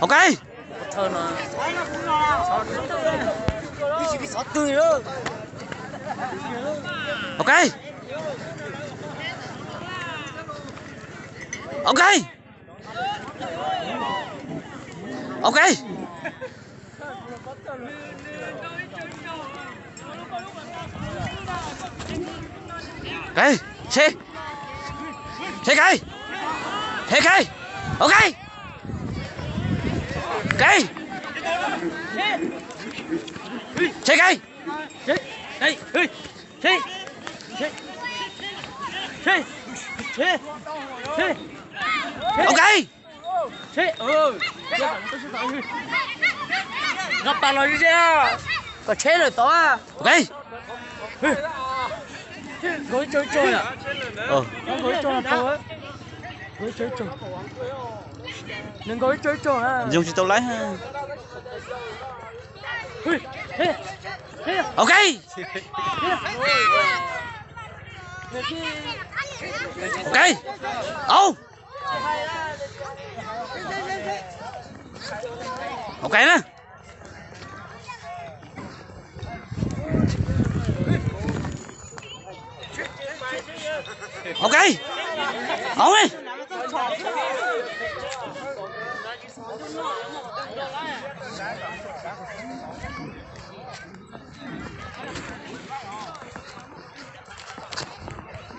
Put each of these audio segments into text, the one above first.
Ok. Ok. Ok. Ok. Seb, seb, ok, seb, ok, ok, seb, ok, ok. Nqa pas los ze ze, kom tsheb lawm tod. Ok. Nkaus ib tsaug ib tsaug na. Nkaus ib tsaug ib tsaug. Nws nkaus ib tsaug ib tsaug na. Zoo tsis tau laib. Ok. Ok. Au. Ok na. Ok. Au.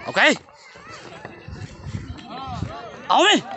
Ok. Au.